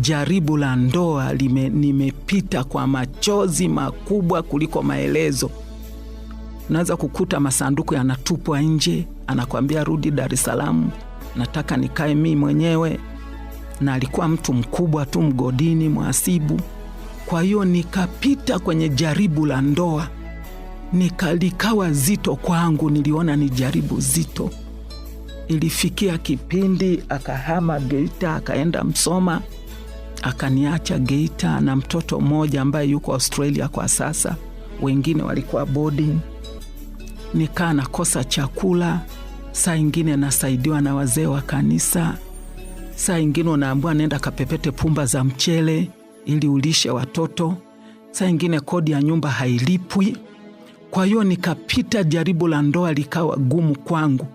Jaribu la ndoa nimepita kwa machozi makubwa kuliko maelezo. Unaweza kukuta masanduku yanatupwa nje, anakwambia rudi Dar es Salaam, nataka nikae mimi mwenyewe. Na alikuwa mtu mkubwa tu mgodini, mhasibu. Kwa hiyo nikapita kwenye jaribu la ndoa, likawa zito kwangu, niliona ni jaribu zito. Ilifikia kipindi akahama Geita akaenda Msoma, akaniacha Geita na mtoto mmoja ambaye yuko Australia kwa sasa, wengine walikuwa boarding. Nikaa nakosa chakula, saa ingine nasaidiwa na wazee wa kanisa, saa ingine unaambiwa nenda kapepete pumba za mchele ili ulishe watoto, saa ingine kodi ya nyumba hailipwi. Kwa hiyo nikapita jaribu la ndoa likawa gumu kwangu.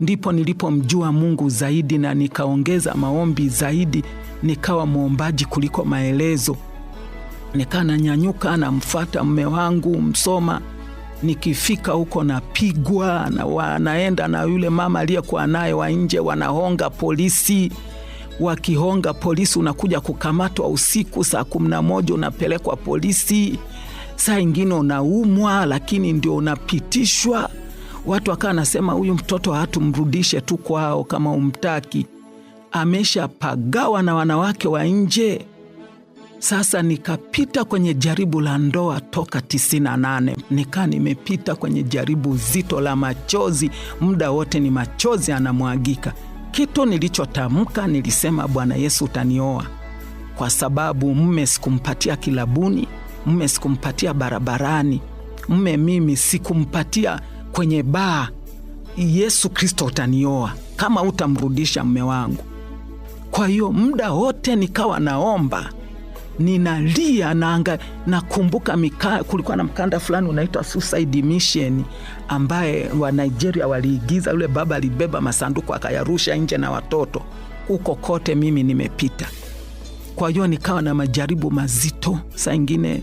Ndipo nilipomjua Mungu zaidi na nikaongeza maombi zaidi, nikawa mwombaji kuliko maelezo. Nikaa nanyanyuka namfuata mume wangu Msoma, nikifika huko napigwa na wanaenda na yule mama aliyekuwa naye wa nje, wanahonga polisi. Wakihonga polisi unakuja kukamatwa usiku saa 11 unapelekwa polisi. Saa ingine unaumwa, lakini ndio unapitishwa. Watu wakawa nasema huyu mtoto hatumrudishe tu kwao kama umtaki, ameshapagawa na wanawake wa nje. Sasa nikapita kwenye jaribu la ndoa toka 98, nikaa nimepita kwenye jaribu zito la machozi, muda wote ni machozi anamwagika. Kitu nilichotamka nilisema, Bwana Yesu utanioa, kwa sababu mme sikumpatia kilabuni, mme sikumpatia barabarani, mme mimi sikumpatia kwenye baa. Yesu Kristo utanioa kama utamrudisha mme wangu. Kwa hiyo muda wote nikawa naomba, ninalia, nakumbuka kulikuwa na mkanda fulani unaitwa Suicide Mission ambaye wa Nigeria waliigiza. Yule baba alibeba masanduku akayarusha nje na watoto. Huko kote mimi nimepita. Kwa hiyo nikawa na majaribu mazito. Saa ingine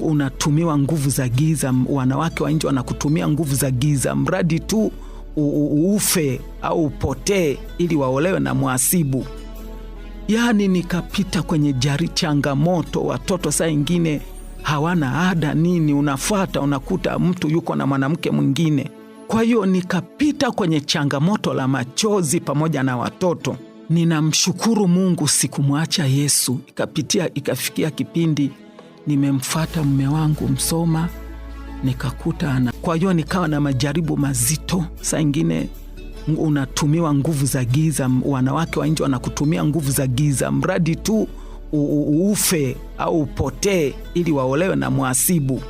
unatumiwa nguvu za giza, wanawake wa nje wanakutumia nguvu za giza, mradi tu ufe au upotee ili waolewe na mhasibu. Yaani nikapita kwenye jari changamoto. Watoto saa ingine hawana ada nini, unafuata unakuta mtu yuko na mwanamke mwingine. Kwa hiyo nikapita kwenye changamoto la machozi pamoja na watoto. Ninamshukuru Mungu sikumwacha Yesu. Ikafikia kipindi nimemfuata mume wangu Msoma, nikakuta ana. Kwa hiyo nikawa na majaribu mazito. Saa ingine unatumiwa nguvu za giza, wanawake wa nje wanakutumia nguvu za giza, mradi tu ufe au upotee ili waolewe na mhasibu.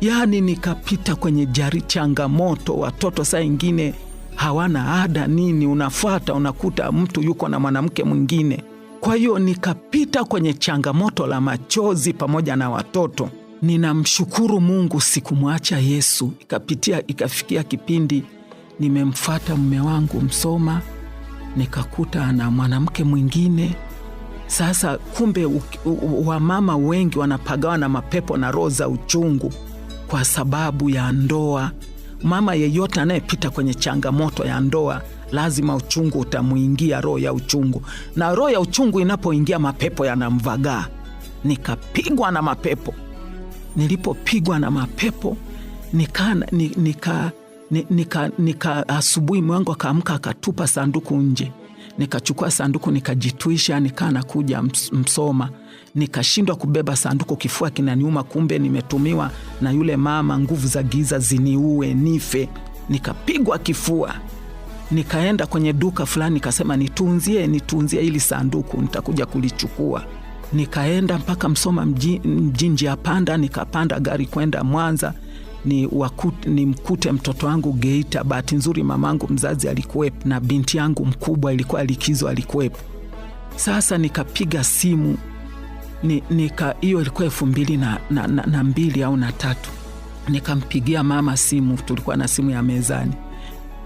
Yaani nikapita kwenye jari changamoto. Watoto saa ingine hawana ada nini, unafuata unakuta mtu yuko na mwanamke mwingine. Kwa hiyo nikapita kwenye changamoto la machozi pamoja na watoto. Ninamshukuru Mungu sikumwacha Yesu. Ikafikia kipindi nimemfuata mume wangu Msoma, nikakuta ana mwanamke mwingine. Sasa kumbe wamama wengi wanapagawa na mapepo na roho za uchungu kwa sababu ya ndoa. Mama yeyote anayepita kwenye changamoto ya ndoa lazima uchungu utamuingia, roho ya uchungu. Na roho ya uchungu inapoingia, mapepo yanamvagaa. Nikapigwa na mapepo. Nilipopigwa na mapepo nika asubuhi mwangu akaamka akatupa sanduku nje. Nikachukua sanduku nikajitwisha, nikaa nakuja Msoma. Nikashindwa kubeba sanduku, kifua kinaniuma, kumbe nimetumiwa na yule mama nguvu za giza ziniue nife. Nikapigwa kifua. Nikaenda kwenye duka fulani nikasema nitunzie hili sanduku nitakuja kulichukua. Nikaenda mpaka Msoma mjini njia panda, nikapanda gari kwenda Mwanza nimkute mtoto wangu Geita. Bahati nzuri mamangu mzazi alikuwepo na binti yangu mkubwa ilikuwa likizo alikuwepo. Sasa nikapiga simu, hiyo ilikuwa 2002 au 3. Nikampigia mama simu, tulikuwa na simu ya mezani.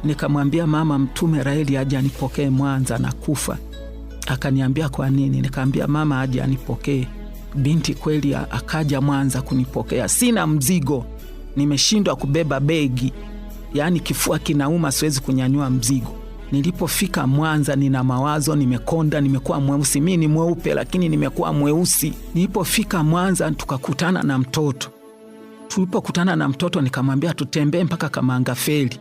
Nikamwambia mama, mtume Raheli aje anipokee Mwanza na kufa. Akaniambia kwa nini? Nikamwambia mama aje anipokee. Binti kweli akaja Mwanza kunipokea. Sina mzigo, nimeshindwa kubeba begi, yaani kifua kinauma, siwezi kunyanyua mzigo. Nilipofika Mwanza nina mawazo, nimekonda, nimekuwa mweusi. Mi ni mweupe lakini nimekuwa mweusi. Nilipofika Mwanza tukakutana na mtoto. Tulipokutana na mtoto nikamwambia tutembee mpaka Kamanga Feri.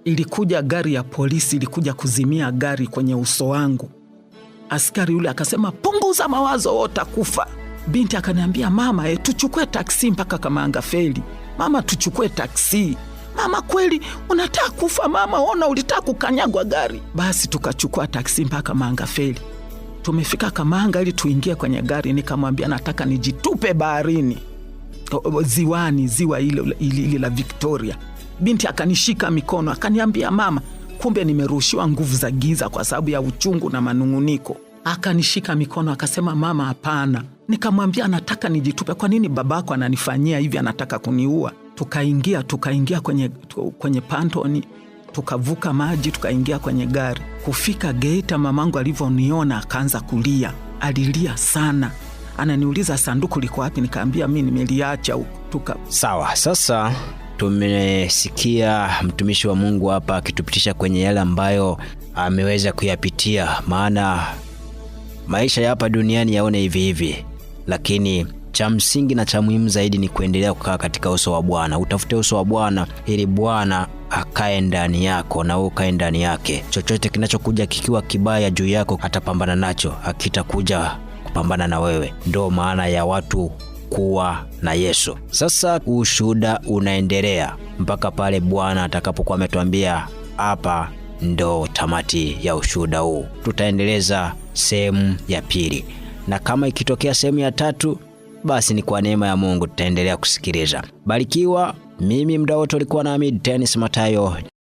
Ilikuja gari ya polisi, ilikuja kuzimia gari kwenye uso wangu. Askari yule akasema, punguza mawazo, wewe utakufa. Binti akaniambia, mama, tuchukue taksi mpaka Kamanga Feri. Mama, tuchukue taksi. Mama, kweli unataka kufa mama? Ona ulitaka kukanyagwa gari. Basi tukachukua taksi mpaka Kamanga Feri. Tumefika Kamanga ili tuingie kwenye gari, nikamwambia nataka nijitupe baharini, ziwani, ziwa ile la Victoria. Binti akanishika mikono akaniambia, mama, kumbe nimerushiwa nguvu za giza kwa sababu ya uchungu na manunguniko. Akanishika mikono akasema, mama, hapana. Nikamwambia nataka nijitupe. Kwa nini babako ananifanyia hivi? Anataka kuniua. Tukaingia kwenye pantoni, tukavuka maji, tukaingia kwenye gari. Kufika Geita, mamangu alivyoniona akaanza kulia. Alilia sana. Ananiuliza sanduku liko wapi? Nikaambia mimi nimeliacha huko. Sawa, sasa tumesikia mtumishi wa Mungu hapa akitupitisha kwenye yale ambayo ameweza kuyapitia, maana maisha ya hapa duniani yaone hivi hivi, lakini cha msingi na cha muhimu zaidi ni kuendelea kukaa katika uso wa Bwana. Utafute uso wa Bwana ili Bwana akae ndani yako na wewe ukae ndani yake. Chochote kinachokuja kikiwa kibaya juu yako atapambana nacho, hakitakuja kupambana na wewe. Ndio maana ya watu kuwa na Yesu. Sasa ushuhuda unaendelea mpaka pale Bwana atakapokuwa ametuambia hapa ndo tamati ya ushuhuda huu. Tutaendeleza sehemu ya pili, na kama ikitokea sehemu ya tatu, basi ni kwa neema ya Mungu tutaendelea kusikiliza. Barikiwa. Mimi muda wote ulikuwa nami Dennis Matayo.